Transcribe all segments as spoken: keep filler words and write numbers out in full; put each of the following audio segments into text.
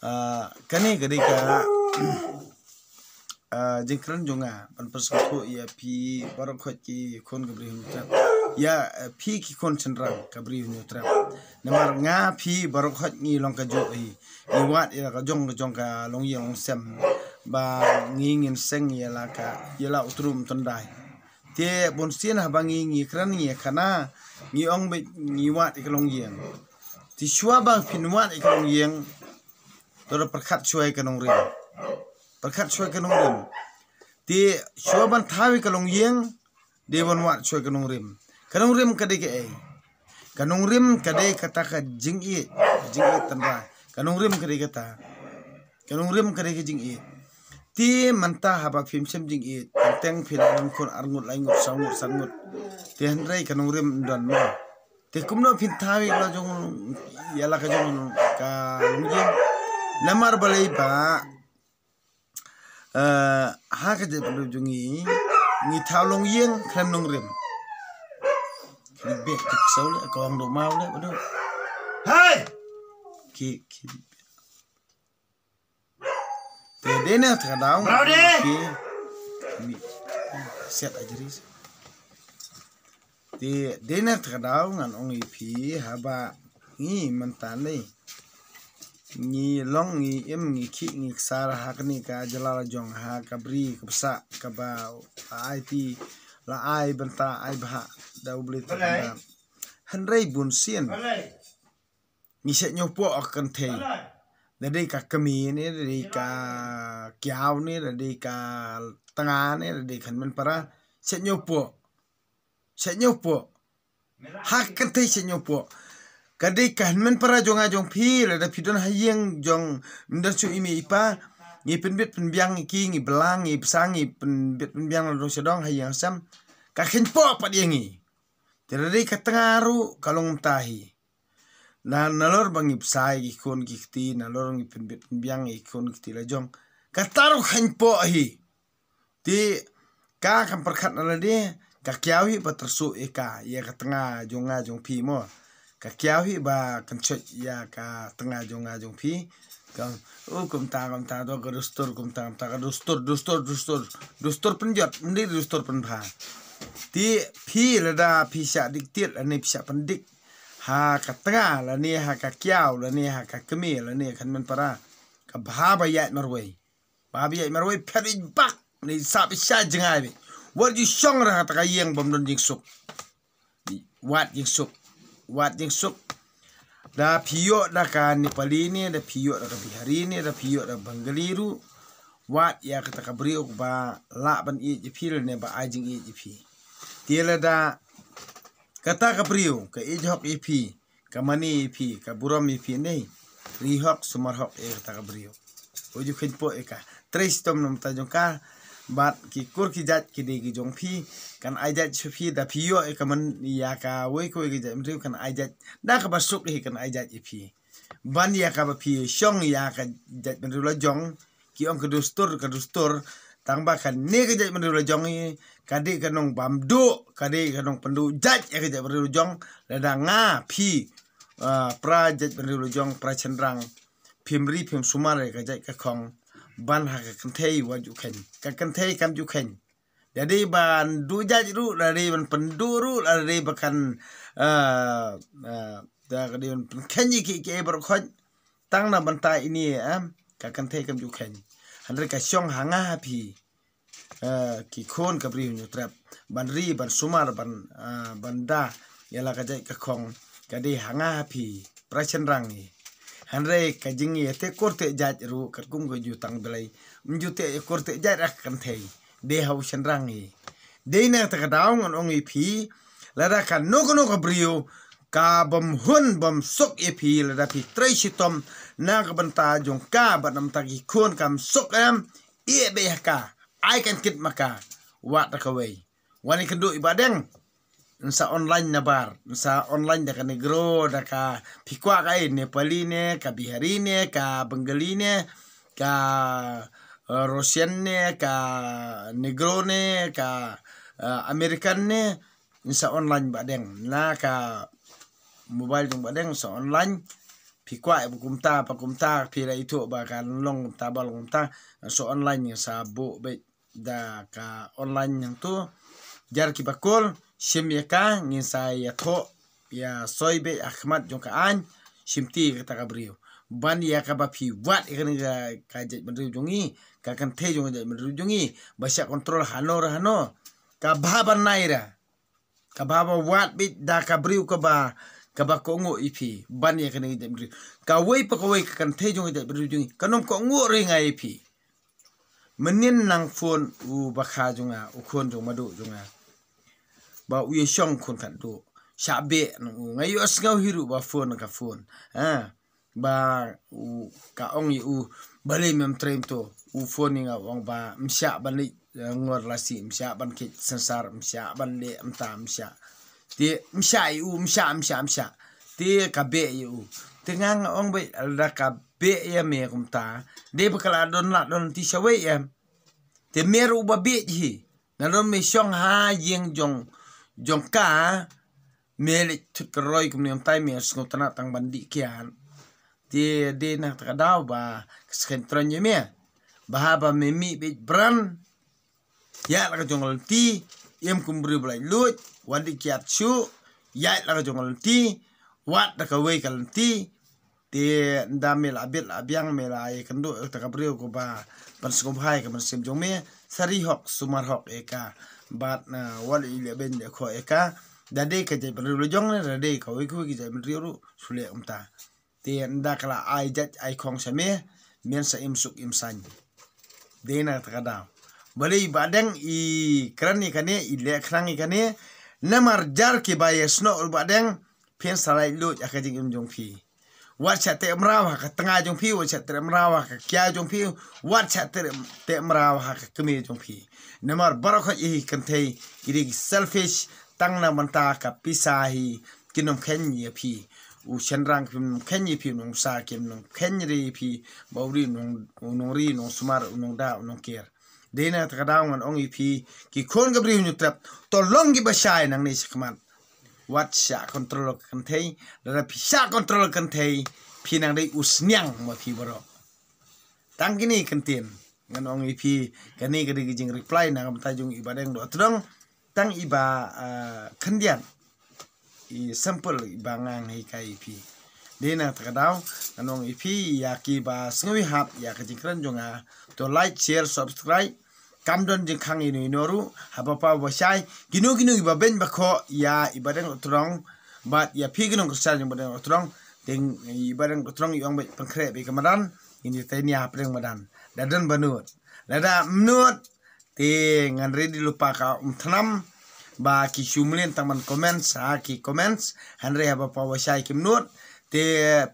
Ah, kane ka dei ka, ah, jingkren jong nga ban pynsngewthuh ïa phi baroh khoit ki khun ka Bri Hynñiewtrep, ïa, eh, phi ki khun shynrang ka Bri Hynñiewtrep. Namar nga phi baroh khoit ngi long kajuh hi, ngi wad ïa la ka jong ka jong ka longïing longsem ba ngi ngin seng ïa la ka, ïa la u trum tyndai. Te bunsien haba ngi, ngi kren ngi khana, ngi ong beit ngi wad ïa ka longïing. Te shuwa ba phin wad ïa ka longïing, to da pyrkhat shuwa ïa ka nongrim. Pyrkhat shuwa ïa ka nongrim. Te shuwa ban thaw ïa ka longïing, dei ban wad shuwa ïa ka nongrim. Ka nongrim ka dei kaei? Ka nongrim ka dei kata ka jingïeit, ka jingïeit tynrai. Ka nongrim ka dei kata. Ka nongrim ka dei ka jingïeit. Te mynta haba phim shem jingïeit, teng teng phi la don khun ar ngut, lai ngut, saw ngut, san ngut. Te hynrei ka nongrim ym don mo. Te kumno phin thaw ïa la jong, ïa la ka jong ka longïing. Namar balei ba, eh, ha ka jaitbynriew jong ngi, ngi thaw longïing khlem nongrim. Ki beh ki ksaw leh, ka ong do maw leh, badu. Hey! Ki, ki. Te dei na kata ka daw. Bravo de! Ki, mi, set ajri. Te dei na kata ka daw ngan ong ïa phi haba ngi mynta ne ngi long ngi im ngi khih ngi ksar ha kane ka jylla la jong ha ka bri ka bsah kaba la ai ti la ai bynta ai bha da U Blei te. Balei? Hynrei bunsien. Balei? Ngi shet ñiew poh ka kynthei. Da dei ka kmie ne, da dei ka kiaw ne, da dei ka tnga ne, da dei ka hynmen para. Shet ñiew poh. Shet ñiew poh. Ha ka kynthei shet ñiew poh. Ka dei ka hynmen para jong nga jong phi, lada phi don ha ïing jong, ym don shuh i mei i pa. Ngi pynbit pynbiang ïa ki, ngi blang, ngi bsa, ngi pynbit pynbiang na dong sha dong ha ïing ha sem. Ka kheiñ poh pat ïa ngi. Te da dei ka tnga ruh ka long kumta hi. Na, nalor ba ngi bsa ïa ki khun ki kti, nalor ngi pynbit pynbiang ïa ki khun ki kti la jong. Kata ruh kheiñ poh hi. Te ka kam pyrkhat na lade, ka kiaw hi ba tyrsuh ïa ka, ïa ka tnga jong nga jong phi mo. Ka kiaw hi ba kan choit ïa ka tnga jong nga jong phi. Ka, oh, kumta, kumta, to ka dustur, kumta, kumta, ka dustur, dustur, dustur. Dustur pynjot, ym dei dustur pynbha. Te phi lada phi shah dik tied, lane phi shah pyndik. Ha ka tnga, lane ha ka kiaw, lane ha ka kmie, lane ha ka hynmen para. Ka bha ba ïaid marwei. Bha ba ïaid marwei, phet ïaid bak, ne sah ba sha jngai beit. Wat ju shong ra ha kata ka ïing bym don jingsuk. Wad jingsuk. Wad jingsuk. Da phi ïoh da ka Nepali ne, da phi ïoh da ka Bihari ne, da phi ïoh da Bengali ruh. Wad ïa kata ka briew ba lah ban ïeit ïa phi lane ba ai jingïeit ïa phi. Te lada kata ka briew ka ïeit hok ïa phi, ka mane ïa phi, ka burom ïa phi ne, ri hok, sumar hok ïa kata ka briew. Wat ju kheiñ poh ïa ka. Trei shitom na bynta jong ka, bad ki kur ki jait ki dei ki jong phi, kan ai jait sha phi, da phi ïoh ïa ka man, ïa kawei kawei ka jaitbynriew kan ai jait, da kaba suk hi kan ai jait ïa phi. Ban ïa kaba phi shong ïa ka jaitbynriew la jong, ki ong ka dustur, ka dustur, tang ba kane ka jaitbynriew la jong hi, ka dei ka nongbam duh, ka dei ka nongpynduh jait ïa ka jaitbynriew la jong, lada nga phi, ah, pra jaitbynriew la jong, pra shynrang, phim ri phim sumar ïa ka jait ka khong, ban ha ka kynthei wat ju kheiñ. Ka kynthei kam ju kheiñ. Da dei ban duh jait ruh, da dei ban pynduh ruh, da dei ba kan, ah, ah, da ka dei ban pynkheiñ ïa ki, ki ei baroh khoit. Tang na bynta ine, em, ka kynthei kam ju kheiñ. Hynrei ka shong ha nga ha phi. Eh, ki khun ka Bri Hynñiewtrep. Ban ri, ban sumar, ban, eh, ban da ïa la ka jait ka khong. Ka dei ha nga ha phi. Pra shynrang hi. Hynrei ka jingïateh kur teh jait ruh katkum ka jutang Blei. Ym ju teh kur teh jait ra ka kynthei. Dei ha u shynrang hi. Dei na kata ka daw ngan ong ïa phi. Lada kano kano ka briew ka bym hun bym suk ïa phi, lada phi trei shitom na ka bynta jong ka bad na bynta ki khun kam suk em. Ïeh beit ha ka, ai kan kit ma ka. Wat da kawei. Wan ïakynduh ïa Bahdeng. Yn sa online na bar, yn sa online da ka Negro, da ka, phi kwah kaei, Nepali ne, ka Bihari ne, ka Bengali ne, ka, eh, Russian ne, ka Negro ne, ka, eh, American ne, yn sa online Bahdeng. Na ka mobile jong Bahdeng yn sa online. Phi kwah ba kumta, ba kumta, phi la ithuh ba kan long kumta, ba long kumta. So online ngan sa buh beit da ka online hangto. Jar kiba kol, shim ïa ka, ngin sa ïathuh, ïasoi beit ha khmat jong ka aiñ, shimti ïa kata ka briew. Ban ïa kaba phi wad ïa kane ka, ka jaitbynriew jong ngi, ka kynthei jong ka jaitbynriew jong ngi, ba shah control hano re hano. Kaba ban nai re. Kaba ba wad beit da ka briew kaba, kaba kohnguh ïa phi. Ban ïa kane ka jaitbynriew. Kawei pa kawei ka kynthei jong ka jaitbynriew jong ngi. Kan ym kohnguh re nga ïa phi. Mynnin nang phone u bakha jong nga, u khun jong madu jong nga. Ba u ïashong khun khatduh. Shah beh nang u. Nga ïohsngew hi ruh ba phone ka phone. Ha. Ba u ka ong ïa u. Balei mem trei to. U phone ïa nga u ong ba. Ym shah ban leit, eh, ngor lasi. Ym shah ban kit sensar. Ym shah ban leh mynta. Ym shah. Te ym shah ïa u. Ym shah, ym shah, ym shah. Te ka beh ïa u. Te nga nga ong beit lada ka beh ïa me kumta. Dei ba ka la don la don ti shawei em. Te me ruh ba beh hi. Nadon me shong ha ïing jong, jong ka, me leit thut ka roi kumne ym tai me sngewtynnat tang ban dih kiad. Te dei na kata ka daw ba ka skhem tron ïa me. Ba haba me mih beit bran, ïaid la ka jong ka lynti, im kum briew ba laitluid, wat dih kiad shuh, ïaid la ka jong ka lynti, wat da kawei ka lynti, Te ynda me la bit la biang me la ïakynduh ïa kata ka briew kaba pynsngewbha ïa ka mynsiem jong me, sa ri hok sumar hok ïa ka. Bad, ah, wat ïa leh beiñ leh khoh ïa ka. Da dei ka jaitbynriew la jong ne, da dei kawei kawei ka jaitbynriew ruh, shu leh kumta. Te ynda ka la ai jait ai khong sha me, men sa im suk im saiñ. Dei na kata ka daw. Balei Bah Deng i kren ïa kane, i leh khnang ïa kane, namar jar kiba ïasnoh Bah Deng, phin sa laitluid ïa ka jingim jong phi. Wat shah teh mraw ha ka tnga jong phi, wat shah teh mraw ha ka kia jong phi, wat shah teh, teh mraw ha ka kmie jong phi. Namar baroh khoit ïa ki kynthei, ki dei ki selfish, tang na bynta ka pisa hi, kin ym kheiñ ïa phi. U shynrang kin ym kheiñ ïa phi, u nongsa kin ym kheiñ re ïa phi, ba u ri u nong, u nongri, u nongsumar, u nongda, u nongker. Dei na kata ka daw ngan ong ïa phi, ki khun ka briew Hynñiewtrep, to long kiba shai nangne shakhmat. Wat shah control ka kynthei, lada phi shah control ka kynthei, phi nang dei u sniang ma phi baroh. Tang kine ki ktien, ngan ong ïa phi, kane ka dei ka jingreply na ka bynta jong i Bah Deng Dohtdong, tang i Bah, ah, khyndiat, i sample i Bah Ngang hi ka ïa phi. Dei na kata ka daw, ngan ong ïa phi, ïa kiba sngew ïahap, ïa ka jingkren jong nga, to like, share, subscribe, kam don jingkhang ïa ino ino ruh, haba paw ba shai, kino kino kiba beiñ ba khoh, ïa i Bah Deng Dohtdong, bad ïa phi ki nongkyrshan jong i Bah Deng Dohtdong, te i Bah Deng Dohtdong i ong beit pynkhreh beit ka madan, ngin ïa tei nia hapdeng madan. Da don ba nud. Lada ym nud, te ngan ready lypa ka umthnam, ba ki shu mlien tang ban comments, ha ki comments, hynrei haba paw ba shai kim nud, te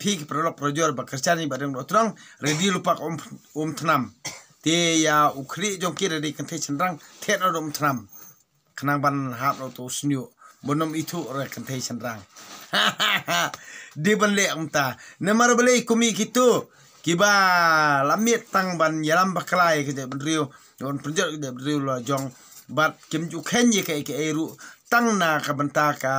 phi ki paralok parajor ba kyrshan ïa i Bah Deng Dohtdong, ready lypa ka um, umthnam. Te ïa u khlieh jong ki da dei kynthei shynrang, thied noh da umthnam. Khnang ban hap noh uto u shñiuh. Ban ym ithuh re kynthei shynrang. Dei ban leh kumta. Namar balei kum ïa kito kiba la miet tang ban ïalam bakla ïa ka jaitbynriew, ban pynjot ka jaitbynriew la jong. Bad kim ju kheiñ ïa kaei kaei ruh. Tang na ka bynta ka,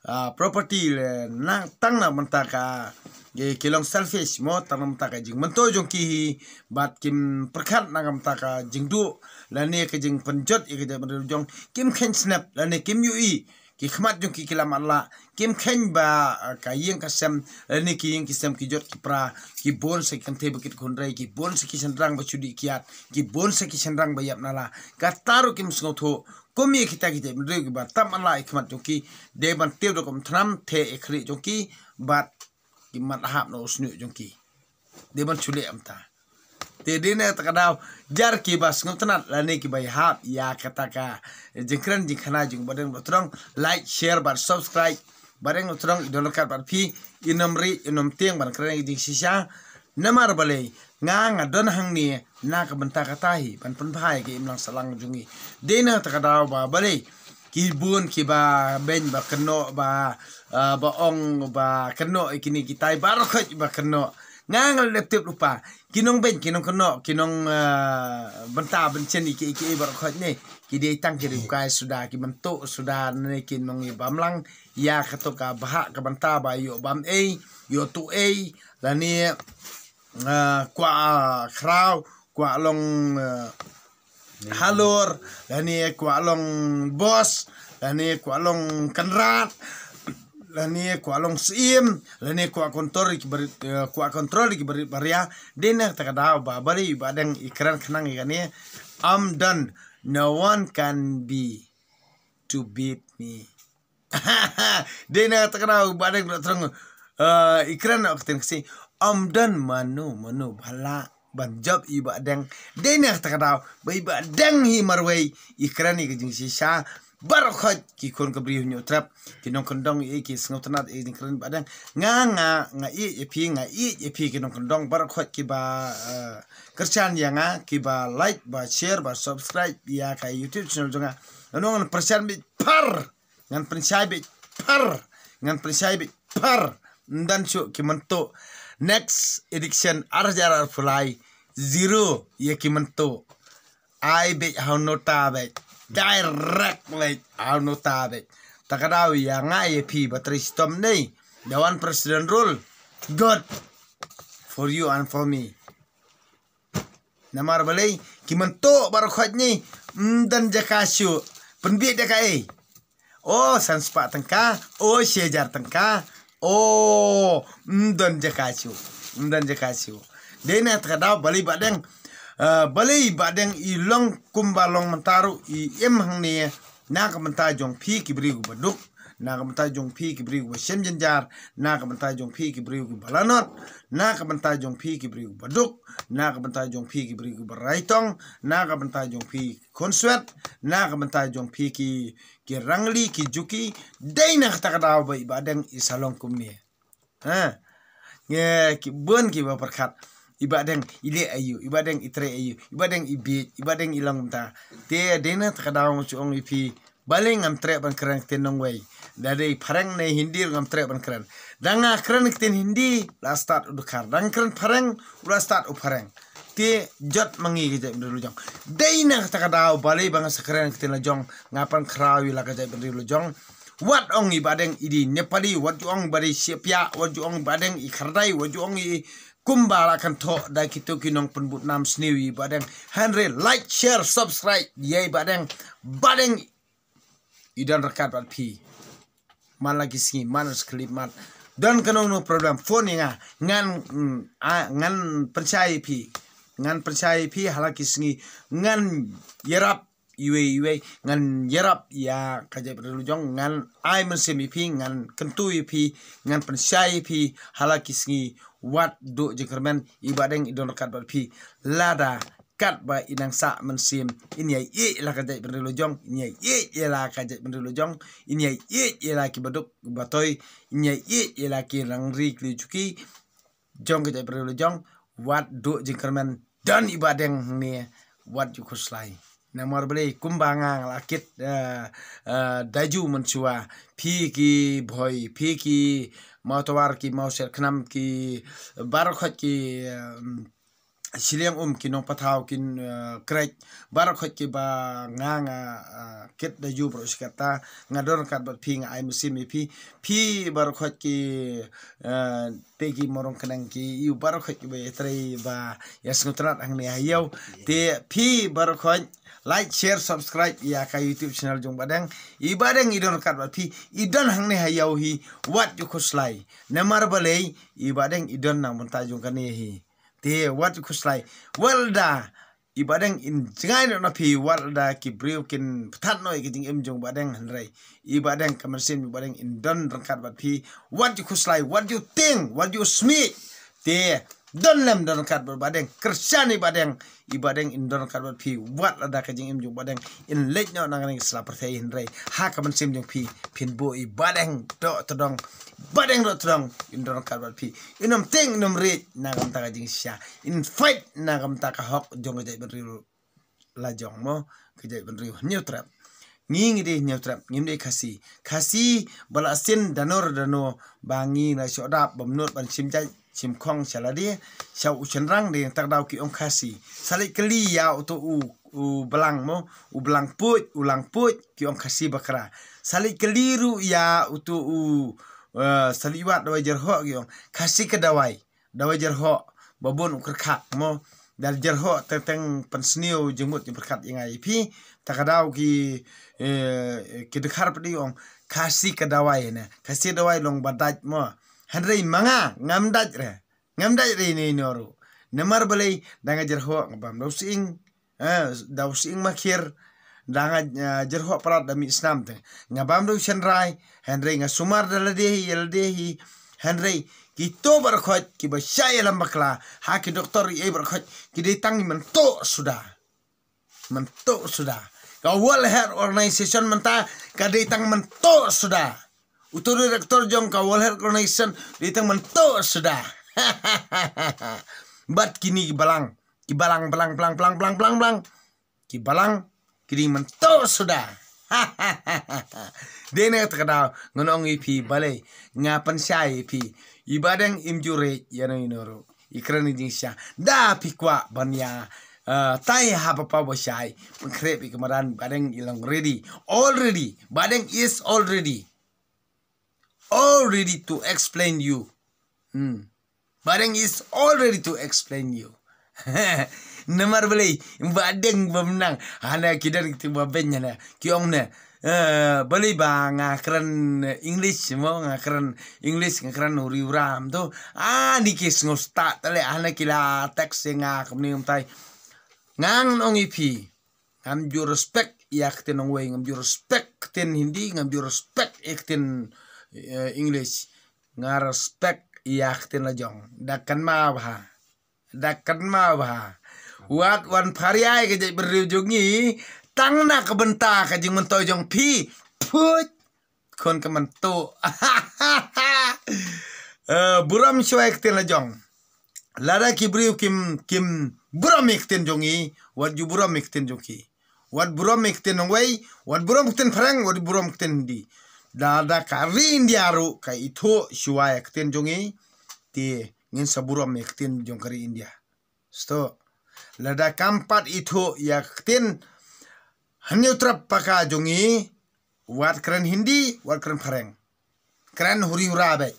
ah, property le, na, tang na bynta ka, ki, ki long selfish mo, tang na bynta ka jingmyntoi jong ki hi, bad kim pyrkhat na ka bynta ka jingduh, lane ka jingpynjot ïa ka jaitbynriew jong, kim kheiñ snep, lane kim ïohi, ki khmat jong ki ki la matlah, kim kheiñ ba, ah, ka ïing ka sem, lane ki ïing ki sem ki jot ki pra, ki bun sa ki kynthei ba kit khun rei, ki bun sa ki shynrang ba shu dih kiad, ki bun sa ki shynrang ba ïap nala, kata ruh kim sngewthuh, kum ïa kita ki jaitbynriew kiba tam matlah ïa khmat jong ki, dei ban tip da ka umthnam, theh ïa khlieh jong ki, bad ki mat hap na u shñiuh jong ki. Dei ban shu leh kumta. Te dei na kata ka daw, jar kiba sngewtynnat, lane kiba ïahap, ïa kata ka jingkren jingkhana jong Bah Deng Dohtdong, like, share, bad subscribe, Bah Deng Dohtdong, i don ryngkat bad phi, in ym ri, in ym tieng, ban kren ïa ka jingshisha, namar balei, nga nga don hangne, na ka bynta kata hi, ban pynbha ïa ka imlang sahlang jong ngi. Dei na kata ka daw ba balei, ki bun kiba beiñ ba kynnoh ba, ah, ba ong ba kynnoh ïa kine kitai baroh khoit ba kynnoh. Nga nga la dep tip lypa. Ki nongbeiñ, ki nongkynnoh, ki nong, eh, bynta bynchen ïa ki, ïa ki baroh khoit ne. Ki dei tang ki riewkai suda, ki myntu suda ne ki nong ïa bam lang. Ïa kato ka bhah ka bynta ba ïoh bam ei, ïoh tuh ei, lane, eh, kwah, eh, khraw, kwah long, eh, halor, lane kwah long boss, lane kwah long kynrad, lane kwah long syiem, lane kwah kontrol ïa ki bari-, eh, kwah kontrol ïa ki bari-, baria. Dei na kata ka daw ba balei Bah Deng i kren khnang ïa kane. I'm done. No one can be to beat me. Dei na kata ka daw Bah Deng dok trong, eh, i kren na ka ktien Khasi. Ym don mano mano ba lah ban jop ïa Bah Deng. Dei na kata ka daw ba ïa Bah Deng hi marwei i kren ïa ka jingshisha. Baroh khoit ki khun ka briew Hynñiewtrep, ki nongkyndong ïa ki sngewtynnat ïa ka jingkren Bah Deng. Nga, nga, nga ïeit ïa phi, nga ïeit ïa phi ki nongkyndong baroh khoit kiba, eh, kyrshan ïa nga, kiba like, ba share, ba subscribe ïa ka YouTube channel jong nga. Ngan pyrshang beit phar. Ngan pynshai beit phar. Ngan pynshai beit phar. Ym don shuh ki myntu. Next election ar hajar arphew lai, zero ïa ki myntu. Ai beit ha u nota beit. Direct beit ha u nota beit. Ta ka daw ïa nga ïa phi ba trei shitom ne. Da wan president rule. Good for you and for me. Namar balei ki myntu baroh khoit ne, ym don jaka shuh. Pynbieit da kaei? O, san spah tyngka, o, shi hajar tyngka. O, ym don jaka shuh. Ym don jaka shuh. Dei na kata ka daw balei Bah Deng, eh, balei Bah Deng i long kumba long mynta ruh i im hangne. Na ka bynta jong phi ki briew kiba duk, na ka bynta jong phi ki briew kiba shem jynjar, na ka bynta jong phi ki briew kiba lanot, na ka bynta jong phi ki briew kiba duk, na ka bynta jong phi ki briew kiba raitong, na ka bynta jong phi ki khun swet, na ka bynta jong phi ki, ki rangli, ki juki. Dei na kata ka daw ba i Bah Deng i sa long kumne. Ha. Ngi ki bun kiba pyrkhat. I Bah Deng i leh aïu, i Bah Deng i trei aïu, i Bah Deng i bieit, i Bah Deng i long mynta. Te dei na kata ka daw nga shu ong ïa phi. Balei ngam treh ban kren ktien nongwei? Da dei phareng ne Hindi ruh ngam treh ban kren. Da nga kren ktien Hindi la start u dkhar. Da nga kren phareng u la start u phareng. Te jot ma ngi ka jaitbynriew la jong. Dei na kata ka daw balei ba nga sa kren ktien la jong, nga pynkhraw ïa la ka jaitbynriew la jong. Wat ong i Bah Deng i dei Nepali, wat ju ong i Bah Deng i Sheptiah, wat ju ong i Bah Deng i Khyrdai, wat ju ong i kumba la kynthoh da kito ki nongpynbud nam sniew ïa i Bah Deng. Hynrei like, share, subscribe ïa i Bah Deng. Bah Deng i don ryngkat bad phi. Man la ki sngi, man la ki khyllipmat. Don kano kano problem, phone ïa nga. Ngan, mm, a, ngan pynshai ïa phi. Ngan pynshai ïa phi ha la ki sngi. Ngan ïarap iwei iwei, ngan ïarap ïa ka jaitbynriew la jong, ngan ai mynsiem ïa phi, ngan kyntu ïa phi, ngan pynshai ïa phi ha la ki sngi. Wat duh jingkyrmen, i Bah Deng i don ryngkat bad phi. Lada katba i nang sah mynsiem, in ïa ïeit ïa la ka jaitbynriew la jong, in ïa ïeit ïa la ka jaitbynriew la jong, in ïa ïeit ïa la kiba duk ba toi, in ïa ïeit ïa la ki rangli ki juki jong ka jaitbynriew la jong. Wat duh jingkyrmen, don i Bah Deng hangne, wat ju khuslai. Namar balei kumba nga nga la kit, eh, eh, da ju mynshuwa. Phi ki Bhoi, phi ki Mawtawar, ki Mawsiat Khnam, ki baroh khoit ki, eh, shiliang um, ki nongpathaw, ki, eh, Krek, baroh khoit kiba nga nga, eh, kit da ju baroh shi katta, nga don ryngkat bad phi, nga ai mynsiem ïa phi. Phi baroh khoit ki, eh, Peggy Morong Khnang, ki ïa baroh khoit kiba ïatrei ba ïa sngewtynnat hangne ha ïew. Te phi baroh khoit like, share, subscribe ïa ka YouTube channel jong Bah Deng. I Bah Deng i don ryngkat bad phi, i don hangne ha ïew hi, wat ju khuslai. Namar balei, i Bah Deng i don na bynta jong kane hi. Te wat ju khuslai. Wat lada i Bah Deng in jngai noh na phi, wat lada ki briew kin pynthut noh ïa ka jingim jong Bah Deng, hynrei i Bah Deng, ka mynsiem i Bah Deng in don ryngkat bad phi. Wat ju khuslai, wat ju tieng, wat ju smiej. Te don lem, don ryngkat bad Bah Deng. Kyrshan ïa i Bah Deng, i Bah Deng in don ryngkat bad phi. Wat lada ka jingim jong Bah Deng in leit noh na kane ka sla pyrthei, hynrei ha ka mynsiem jong phi, phin buh i Bah Deng doh tdong. Bah Deng doh tdong, in don ryngkat bad phi. In ym tieng, in ym riej na ka bynta ka jingshisha. In fight na ka bynta ka hok jong ka jaitbynriew la jong, mo, ka jaitbynriew Hynñiewtrep. Ngi ngi dei Hynñiewtrep, ngim dei Khasi. Khasi ba la sien dano re dano ba ngi la shoh dap bym nud ban shim jait, Shim khong sha lade, sha u shynrang de, tang daw ki ong Khasi. Sa leit kylli ïa uto u, u blang mo, u blang puit, u lang puit, ki ong Khasi bakra. Sa leit kylli ruh ïa uto u, eh, sa leit wad dawai jyrhoh ki ong. Khasi ka dawai, dawai jyrhoh, ba bun u kyrkhak mo. Da jyrhoh teng teng pynsniew jingmut jingpyrkhat ïa nga ïa phi. Tang ka daw ki, eh, ki dkhar pdi ong. Khasi ka dawai ne. Khasi dawai long ba dait mo. Hynrei ma nga, ngam dait re. Ngam dait re ine ino ruh. Namar balei, da nga jyrhoh nga bam da u sying. Eh, da u sying makhir. Da nga, eh, jyrhoh palat da mih snam te. Nga bam da u shynrai. Hynrei nga sumar da lade hi, ïa lade hi. Hynrei, kito baroh khoit, kiba shah ïalam bakla. Ha ki doktor ïa baroh khoit, ki dei tang i myntoi suda. Myntoi suda. Ka World Health Organization mynta ka dei tang myntoi suda. Uto u director jong ka World Health Organization dei tang myntoi suda. Bad kine ki balang, ki balang, balang, balang, balang, balang, balang, balang. Ki balang, ki dei myntoi suda. Dei na kata ka daw, ngan ong ïa phi balei, nga pynshai ïa phi. I Bahdeng im ju ri ïa no ïa no ruh. I kren i jingshisha. Da phi kwah ban ïa, eh, tai ha ba paw ba shai. Pynkhreh ïa ka madan Bahdeng i long ready. Already. Bahdeng is already. Already to explain you. Hmm. Bahdeng is already to explain you. Namar balei, Bahdeng ba mynta. Hana ki don kito ba beiñ hana. Ki ong ne. Eh, balei ba nga kren English mo, nga kren English, nga kren huri hura mo to. Ah, ni ki sngewstad tale, hana ki la text ïa nga kumne kumtai. Nga ngan ong ïa phi. Ngam ju respect ïa ktien nongwei, ngam ju respect ktien Hindi, ngam ju respect ïa ktien, eh, English. Nga respect ïa ktien la jong. Da kynmaw bha. Da kynmaw bha. Wat wan pharia ïa ka jaitbynriew jong ngi. Tang na ka bynta ka jingmyntoi jong phi. Phuit. Khun ka myntoi. Eh, burom shuwa ïa ktien la jong. Lada ki briew kim, kim burom ïa ktien jong ngi. Wat ju burom ïa ktien jong ki. Wat burom ïa ktien nongwei, wat burom ktien phareng, wat burom ktien Hindi. Lada ka ri India ruh ka ithuh shuwa ïa ktien jong ngi. Te ngin sa burom ïa ktien jong ka ri India. Sto. Lada kam pat ithuh ïa ktien hynñiew trep paka jong ngi, wat kren Hindi, wat kren phareng. Kren huri hura beit.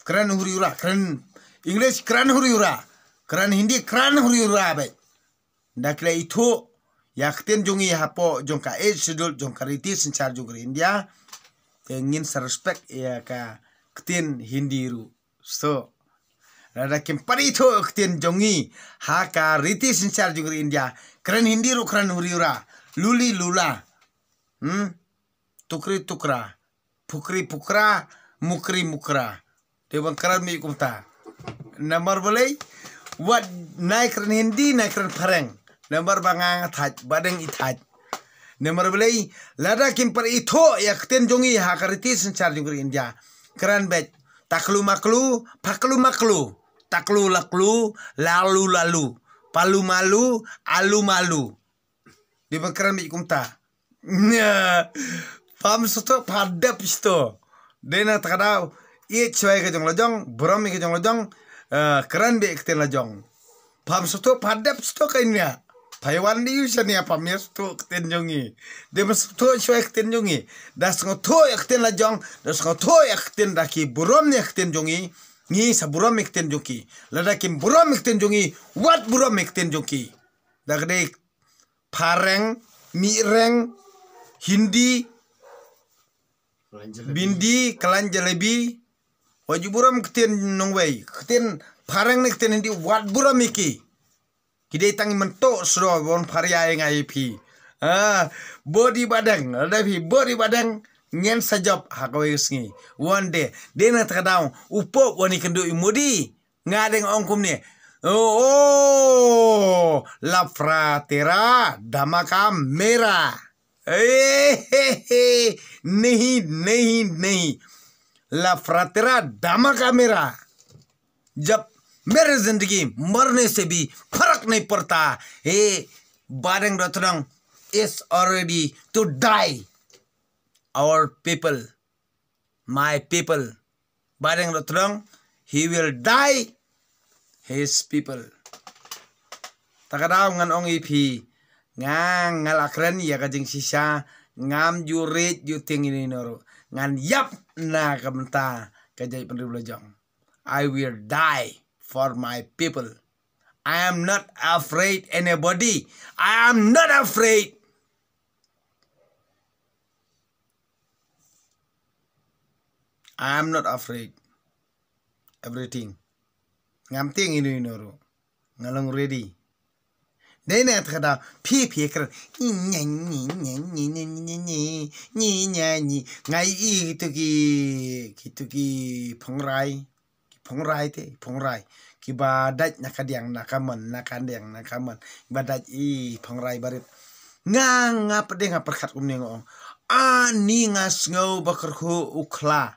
Kren huri hura, kren English, kren huri hura. Kren Hindi, kren huri hura beit. Da ki la ithuh ïa ktien jong ngi hapoh jong ka Eighth Schedule jong ka riti synshar jong ka ri India. Te ngin sa respect ïa ka ktien Hindi ruh. So, lada kim pat ithuh ktien jong ngi ha ka riti synshar jong ka ri India. Kren Hindi ruh kren huri hura. Luli lula. Hmm? Tukri tukra. Phukri phukra, mukri mukra. Te ban kren mih kumta. Namar balei, wat nai kren Hindi, nai kren phareng. Namar ba nga nga thait, Bahdeng i thait. Namar balei, lada kim pat ithuh ïa ktien jong ngi ha ka riti synshar jong ka ri India. Kren beit, taklu maklu, phaklu maklu, taklu laklu, lalu lalu, palu malu, alu malu. Dei ban kren beit kumta. Nya. Pham shuh pha dep shuh. Dei na kata ka daw. Ïeit shuwa ïa ka jong la jong, burom ïa ka jong la jong, eh, kren beit ktien la jong. Pham shuh pha dep shuh ka nya. Pha ïa wan dei ïa u shane pham ïa shuh ktien jong ngi. Dei ban sngewthuh shuwa ïa ktien jong ngi. Da sngewthuh ïa ktien la jong, da sngewthuh ïa ktien da ki burom ïa ktien jong ngi. Ngi sa burom ïa ktien jong ki. Lada kim burom ïa ktien jong ngi, wat burom ïa ktien jong ki. Da ka dei phareng, mihreng, Hindi, bindi, klan jalebi. Wat ju burom ktien nongwei. Ktien phareng ne ktien Hindi, wat burom ïa ki. Ki dei tang i myntoi suda ban pharia ïa nga ïa phi. Ah, body Bahdeng, lada phi body Bahdeng, ngin sa jop ha kawei ka sngi. One day, dei na kata ka daw, u pop wan ïakynduh ïa u Modi. Nga dang ong kumne. Oh, oh, la fratera, dama ka mera. Eh, he, he, nahi, nahi, nahi. La fratera, dama ka mera. Jab mere zindagi, marne se bhi farak nahi padta. Hey, Bahdeng Dothnong is already to die. Our people. My people, Bahdeng Dothnong He will die his people. Ta ka daw ngan ong ïa phi, nga nga la kren ïa ka jingshisha, ngam ju rit ju tieng ïa ino ruh. Ngan ïap na ka bynta ka jaitbynriew la jong. I will die for my people. I am not afraid anybody. I am not afraid. I am not afraid. Everything. Ngam tieng ino ino ruh. Nga long ready. Dei na kata ka daw phi phi kren. Nyi nyi nyi nyi nyi nyi nyi nyi nyi nyi nyi nyi. Nga i kitu ki kitu ki phongrai. Ki phongrai te phongrai. Kiba dait na ka diang na ka man na ka diang na ka man. Ba dait i phongrai barit. Nga nga pdeng nga pyrkhat kumne nga ong. Ani nga sngew ba kyrkhu u khla.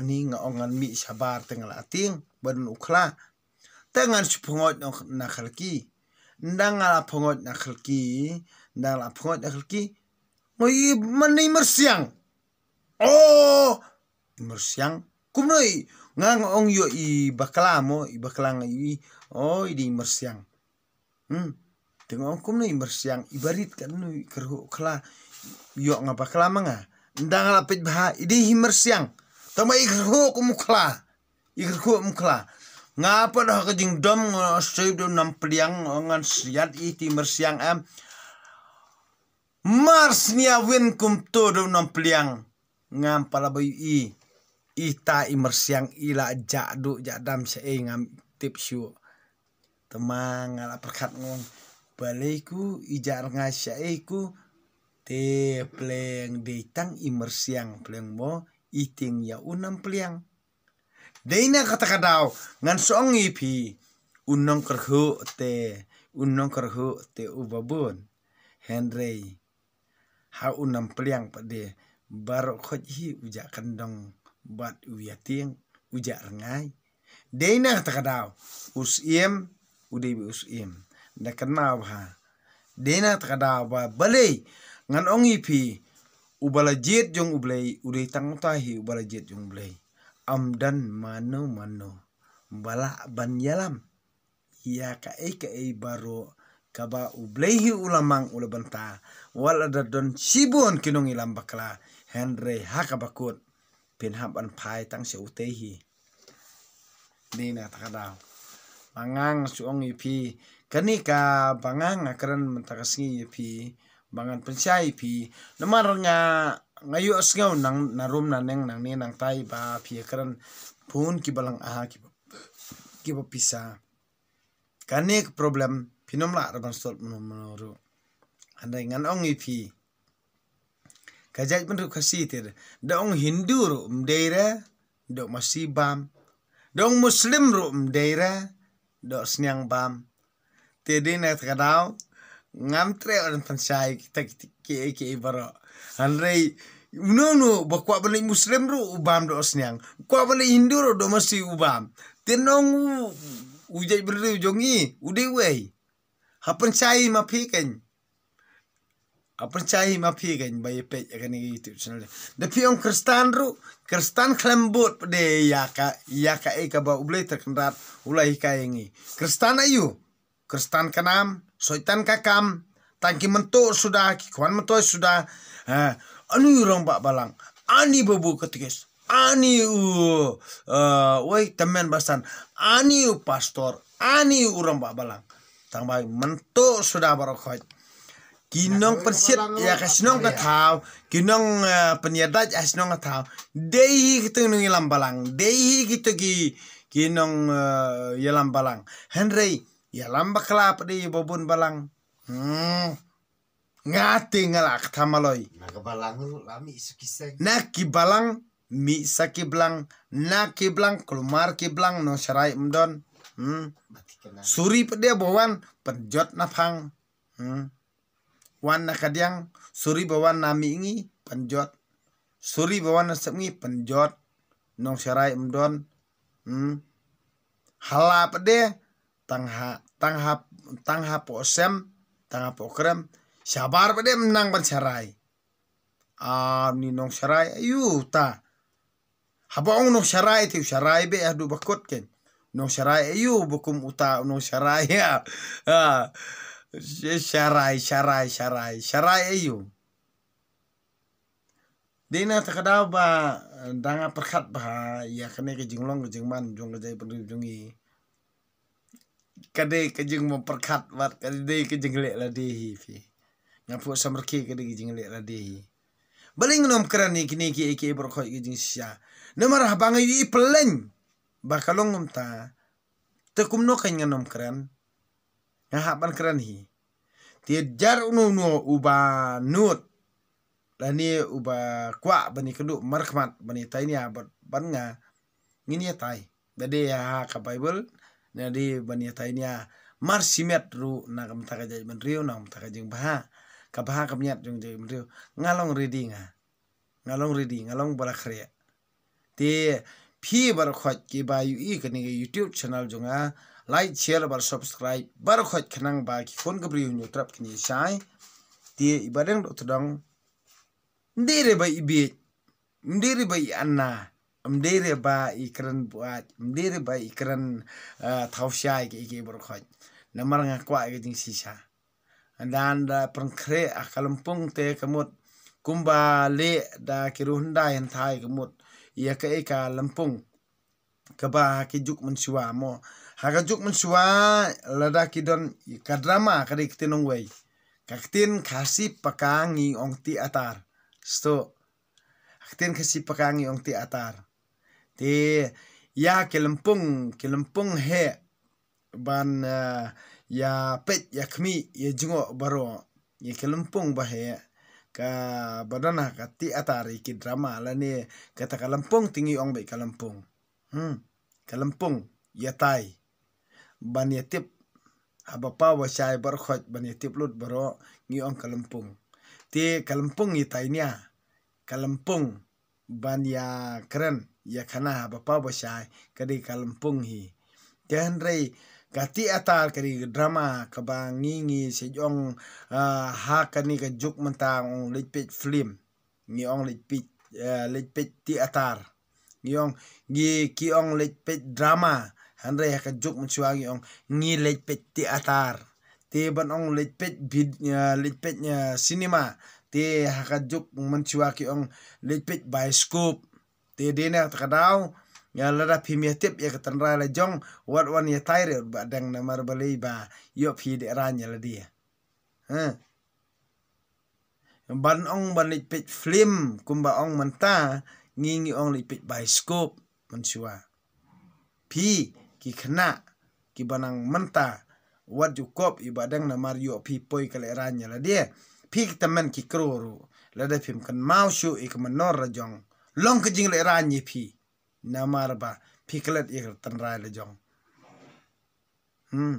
Ani nga ong ngan mih shabar te nga la tieng ba don u khla. Te ngan shu phongoit na khlki. Nda nga la phongoit na khlki. Nda nga la phongoit na khlki. Ngoi man i myrsiang. Oh, i myrsiang. Kumno i nga nga ong ïoh i bakla mo i bakla nga i. Oh, i di myrsiang. Hmm. Te nga ong kumno i myrsiang i barit ka nu i kyrhu khla. Ïoh nga bakla ma nga. Nda nga la peit bha i di hi myrsiang. Tama i kyrhu kum khla. I kyrkhu um khla. Nga pat ha ka jingdom nga sep da u nam pliang ngan siat i ti myrsiang em. Mar snia win kumto da u nam pliang. Ngam pala ba i i ta i myrsiang i la ja du ja dam sha ei ngam tip shu. Tama nga la pyrkhat ngong. Balei ku i ja rnga sha ei ku. Te pleng dei tang i myrsiang pleng mo i ting ya u nam pliang. Dei na kata ka daw ngan song i phi u nongkyrhu te u nongkyrhu te u babun. Hynrei ha u nam pliang pade baroh khot hi u ja kandong bad u ya tieng u ja rngai. Dei na kata ka daw u siem u dei u siem da kan ma bha. Dei na kata ka daw ba balei ngan ong i phi u bala jiet jong u blei u dei tang uta hi u bala jiet jong u blei. Am dan mano mano bala ban yalam. Ïa kaei kaei baroh kaba u blei hi u la mang u la bynta. Wat la da don shibun ki nongïalam bakla hynrei ha kaba kut phin hap ban phai tang sha utei hi. Dei na kata ka daw ba nga nga shu ong ïa phi kane kaba nga nga kren mynta ka sngi ïa phi ba ngan pynshai ïa phi. Namar nga nga ïohsngew nang na rum na neng nangne nangtai ba phi ïa kren phone kiba lang a kiba kiba pisa. Kane ka problem phin ym lah ban solve mano mano ruh. Hynrei ngan ong ïa phi ka jaitbynriew Khasi te da ong Hindu ruh ym dei re da masi bam. Da ong Muslim ruh ym dei re da sniang bam. Te dei na kata ka daw ngam treh ban pynshai kita ki ki baroh. Hynrei uno uno ba kwah ban leit Muslim ruh u bam da sniang. Kwah ban leit Hindu ruh da masi u bam. Te nong u u jaitbynriew jong i u dei uei. Ha pynshai ma phi kan. Ha pynshai ma phi kan ba ïa peit ïa kane ka YouTube channel. Da phi ong Khristan ruh Khristan khlem bud pde ïa ka ïa kaei kaba u Blei Trai Kynrad u la hikai ïa ngi. Khristan aïu. Khristan ka nam, Soitan ka kam, tang ki mynto suda, ki khwan mynto suda. Ha, ani u rangbah balang, ani babu katekis, ani u, uh, wei temen basan, ani u pastor, ani u rangbah balang. Tang bai mynto suda baroh khoit. Ki nong pynshit ïa ka shnong ka thaw, ki nong, uh, pynïadait ïa shnong ka thaw. Dei hi kitu nong ïalam balang, dei hi kitu ki ki nong, uh, ïalam balang. Hynrei ïalam bakla pde ïa babun balang. Hmm. Nga te nga la kata maloi. Na ka balang ruh la mih sa ki seng. Na ki balang mih sa ki blang. Na ki blang kulmar ki blang nong sharai mdon. Hmm. Suri pde bawan pynjot na phang. Hmm. Wan na kadiang suri bawan na mihngi pynjot. Suri bawan na sepngi pynjot. Nong sharai mdon. Hmm. Hala pde tang ha tang ha tang ha po sem tang ha po krem. Shabar pde mnang ban sharai. Ah, ni nong sharai ayu ta. Haba ong u nongsharai te u sharai bha haduh ba kut ken. Nongsharai aïu ba kum uta u nongsharai ïa. Ah, sharai, sharai, sharai, sharai aïu. Dei na kata ka daw ba, eh, da nga pyrkhat bha ïa kane ka jinglong ka jingman jong ka jaitbynriew jong ngi. Ka dei ka jingmon pyrkhat bad ka dei ka jingleh lade hi phi. Nga phuh samrkhie ka dei ka jingleh lade hi. Balei ngan ym kren ïa kine kiei kiei baroh khoit ka jingshisha. Namar haba nga ïohi pyllein ba ka long kumta, te kumno kan ngan ym kren. Nga hap ban kren hi. Te jar uno uno uba nud lane uba kwah ban ïakynduh markhmat ban ïatai nia bad, bad nga, ngin ïatai. Da dei ha ka Baibl, da dei ban ïatai nia mar shimet ruh na ka bynta ka jaitbynriew, na ka bynta ka jingbha, ka bha ka miat jong jaitbynriew. Nga long ready nga. Nga long ready, nga long ba la khreh. Te phi baroh khoit kiba ïohi kane ka YouTube channel jong nga, like, share bad subscribe baroh khoit khnang ba ki khun ka briew hynñiew trep kin ïa shai. Te iba dang doh tdong, ym dei re ba i bieit, ym dei re ba i anna, ym dei re ba i kren buaid, ym dei re ba i kren, eh, thaw shai kiei kiei baroh khoit. Namar nga kwah ïa ka jingshisha. Hynda da pynkhreh ha ka lympung te ka mut kumba leh da ki riewhyndai hynthai ka mut ïa kaei ka lympung kaba ha ki juk mynshuwa mo. Ha ka juk mynshuwa lada ki don ka drama ka dei ktien nongwei. Ka ktien Khasi Paka ngi ong theater. Sto. Ka ktien Khasi Paka ngi ong theater. Te ïa ki lympung, ki lympung heh ban, eh, ïa peit, ïa khmih, ïa jngoh baroh ïa ki lympung ba heh, kaba don ha ka theater, ïa ki drama lane kata ka lympung te ngi ong beit ka lympung. Hmm. Ka lympung ïatai ban ïa tip, haba paw ba shai baroh khoit ban ïa tip lut baroh ngi ong ka lympung. Te ka lympung ïatai nia, ka lympung ban ïa kren ïa khana haba paw ba shai ka dei ka lympung hi. Te hynrei ka theater ka dei ka drama kaba ngi, ngi sa ong, ah, ha kane ka juk mynta ong leit peit film. Ngi ong leit peit, eh, leit peit theater. Ngi ong, ngi, ki ong leit peit drama. Hynrei ha ka juk mynshuwa ngi ong ngi leit peit theater. Te ban ong leit peit vid-, eh, leit peit, eh, cinema. Te ha ka juk mynshuwa ki ong leit peit bioskop. Te dei na kata ka daw, ïa lada phim ïa tip ïa ka tynrai la jong, wat wan ïatai re ba dang namar balei ba ïoh phi dei rang ïa lade. Ha. Ban ong ban leit peit film kumba ong mynta, ngi ngi ong leit peit bioskop mynshuwa. Phi ki khynnah kiba nang mynta, wat ju kop iba dang namar ïoh phi poi ka lehraiñ ïa lade. Phi ki tymmen ki kro ruh, lada phim kynmaw shuh ïa ka mynnor la jong, long ka jinglehraiñ ïa phi. Namar ba phi klet ïa ka tynrai la jong. Hmm.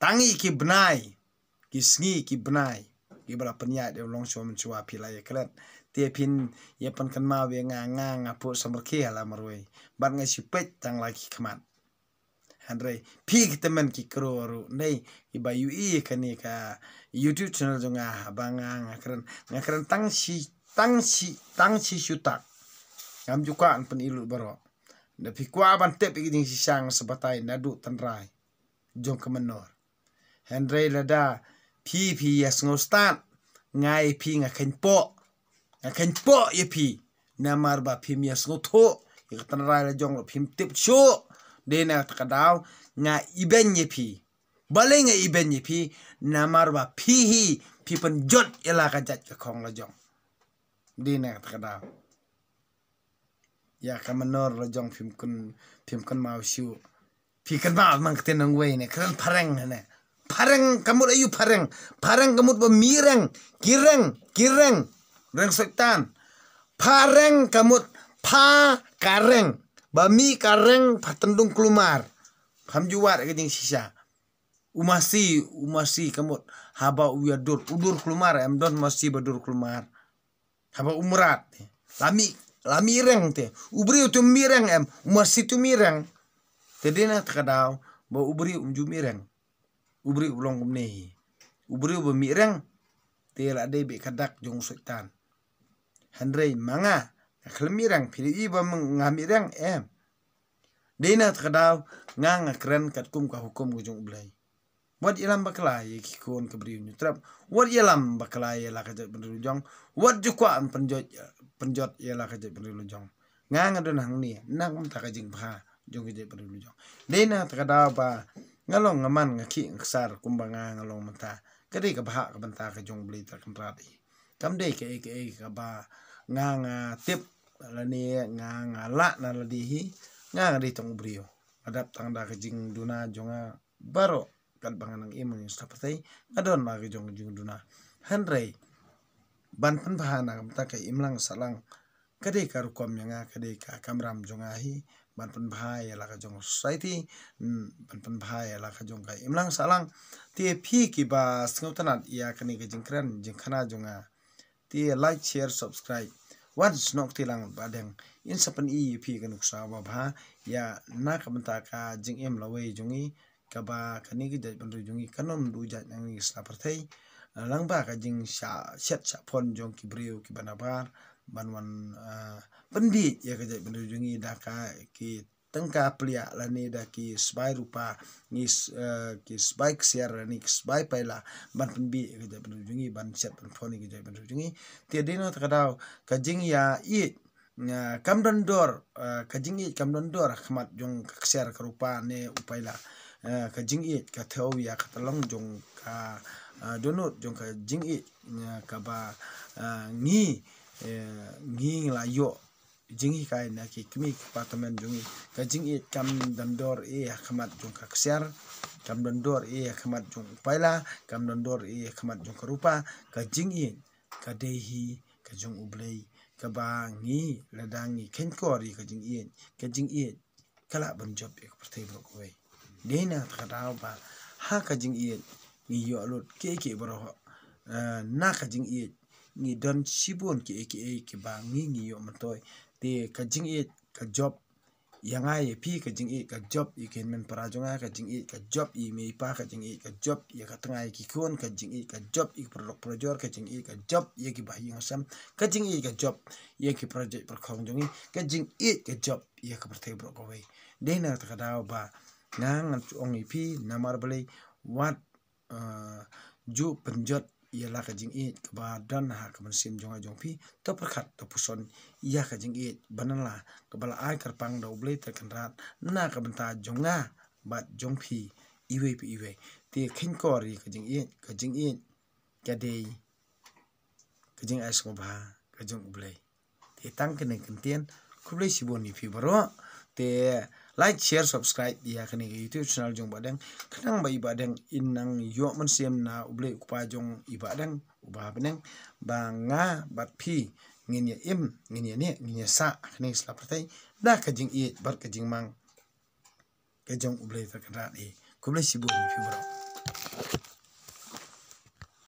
Tang ïa ki bnai, ki sngi ki bnai, kiba la pynïaid ïa u longshuwa mynshuwa phi la ïa klet. Te phin ïa pynkynmaw ïa nga, nga, nga phuh samrkhie ha la marwei. Bad nga shu peit tang la ki khmat. Hynrei phi ki tymmen ki kro ruh, ndei, iba ïohi ïa kane ka YouTube channel jong nga, ba nga, nga kren, nga kren tang shi, tang shi, tang shi shu tak. Ngam ju kwah ban pyni lut baroh. Da phi kwah ban tip ïa ki jingshisha nga sa batai naduh tynrai jong ka mynnor. Hynrei lada phi, phi ïa sngew stad, nga ïa phi nga kheiñ poh. Nga kheiñ poh ïa phi. Namar ba phim ïa sngewthuh ïa ka tynrai la jong, phim tip shuh. Dei na kata ka daw nga ibeiñ ïa phi. Balei nga ibeiñ ïa phi? Namar ba phi hi phi pynjot ïa la ka jait ka khong la jong. Dei na kata ka daw. Ïa ka mynnor la jong phim kyn, phim kynmaw shuh. Phi kynmaw man ka ktien nongwei ne, kren phareng ne. Phareng ka mut aïu phareng? Phareng ka mut ba mih reng, ki reng, ki reng. Reng soitan. Phareng ka mut pha ka reng. Ba mih ka reng pha tyndung kulmar. Pham ju wad ka jingshisha. U masi, u masi ka mut haba u ïa dur, u dur kulmar, em don masi ba dur kulmar. Haba u mrad te, la mih, la mih reng te. U briew te mih reng em, u masi te mih reng. Te dei na kata ka daw ba u briew um ju mih reng. U briew u long kumne hi. U briew ba mih reng te la dei beit ka dak jong u soitan. Hynrei ma nga, Ka khlem mihreng, phi ïohi ba nga mihreng, em. Dei na kata ka daw, nga nga kren katkum ka hukum ka jong U Blei. Wat ïalam bakla ïa ki khun ka briew Hynñiewtrep. Wat ïalam bakla ïa la ka jaitbynriew la jong. Wat ju kwah pynjot, pynjot ïa la ka jaitbynriew la jong. Nga nga don hangne na ka bynta ka jingbha jong ka jaitbynriew la jong. Dei na kata ka daw ba nga long nga man, nga khih nga ksar kumba nga nga long mynta. Ka dei ka bhah ka bynta ka jong U Blei Trai Kynrad hi. Kam dei kaei kaei kaba nga nga tip lane nga nga lah na lade hi. Nga nga dei tang u briew. Nga dap tang da ka jingduna jong nga baroh. Katba nga nang im ha ïing sla pyrthei, nga don la ka jong ka jingduna. Hynrei ban pynbha na ka bynta ka imlang sahlang, ka dei ka rukom jong nga, ka dei ka kamram jong nga hi. Ban pynbha ïa la ka jong ka society, mm, ban pynbha ïa la ka jong ka imlang sahlang. Te phi kiba sngewtynnat ïa kane ka jingkren jingkhana jong nga, te like, share, subscribe. Wan snoh kti lang ba dang, in sa pyni ïa phi ka nuksa ba bha ïa na ka bynta ka jingim lawei jong ngi, kaba kane ka jaitbynriew jong ngi kan ym duh jait nangne sla pyrthei. Lang ba ka jingshah shet shah phon jong ki briew kiba nabar ban wan, ah, pynbiej ïa ka jaitbynriew jong ngi da ka ki tyngka pliah lane da ki sbai rupa, ngi s-, eh, ki sbai ksiar lane ki sbai paila ban pynbiej ïa ka jaitbynriew jong ngi, ban shet ban phon ïa ka jaitbynriew jong ngi. Te dei na kata ka daw ka jingïaieit, ah, kam don dor, ah, ka jingïeit kam don dor ha khmat jong ka ksiar ka rupa ne u paila. Ah, ka jingïeit ka thew ïa ka tyllong jong ka, ah, dohnud jong ka jingïeit, ah, kaba, ah, ngi, eh, ngi la ïoh jinghikai na ki kmie ki kpa tymmen jong ngi. Ka jingïeit kam don dor ei ha khmat jong ka ksiar, kam don dor ei ha khmat jong u paila, kam don dor ei ha khmat jong ka rupa. Ka jingïeit ka dei hi ka jong U Blei, kaba ngi lada ngi kheiñkor ïa ka jingïeit, ka jingïeit ka lah ban jop ïa ka pyrthei baroh kawei. Dei na kata ka daw ba ha ka jingïeit ngi ïoh lut kiei kiei baroh. Eh, na ka jingïeit ngi don shibun kiei kiei kiba ngi ngi ïoh myntoi. Te ka jingïeit ka jop ïa nga ïa phi, ka jingïeit ka jop ïa ki hynmen para jong nga, ka jingïeit ka jop ïa i mei i pa, ka jingïeit ka jop ïa ka tnga ïa ki khun, ka jingïeit ka jop ïa ki paralok parajor, ka jingïeit ka jop ïa ki bahaïing hasem, ka jingïeit ka jop ïa ki projek pyrkhong jong ngi, ka jingïeit ka jop ïa ka pyrthei baroh kawei. Dei na kata ka daw ba nga ngan ong ïa phi namar balei, wat, eh, ju pynjot ïa la ka jingïeit kaba don ha ka mynsiem jong nga jong phi. To pyrkhat, to puson ïa ka jingïeit ba na la kaba la ai kyrpang da U Blei Trai Kynrad na ka bynta jong nga bad jong phi iwei pa iwei. Te kheiñkor ïa ka jingïeit, ka jingïeit ka dei ka jingai sngewbha ka jong U Blei. Te tang kane ka ktien, khublei shibun ïa phi baroh. Te like, share, subscribe ïa kane ka YouTube channel jong Bah Deng, khnang ba i Bah Deng in nang ïoh mynsiem na U Blei U Kpa jong i Bah Deng uba ha bneng, ba nga bad phi ngin ïa im, ngin ïa neh, ngin ïa sah ha kane ka sla pyrthei da ka jingïeit bad ka jingmang ka jong U Blei Trai Kynrad. Khublei shibun ïa phi baroh.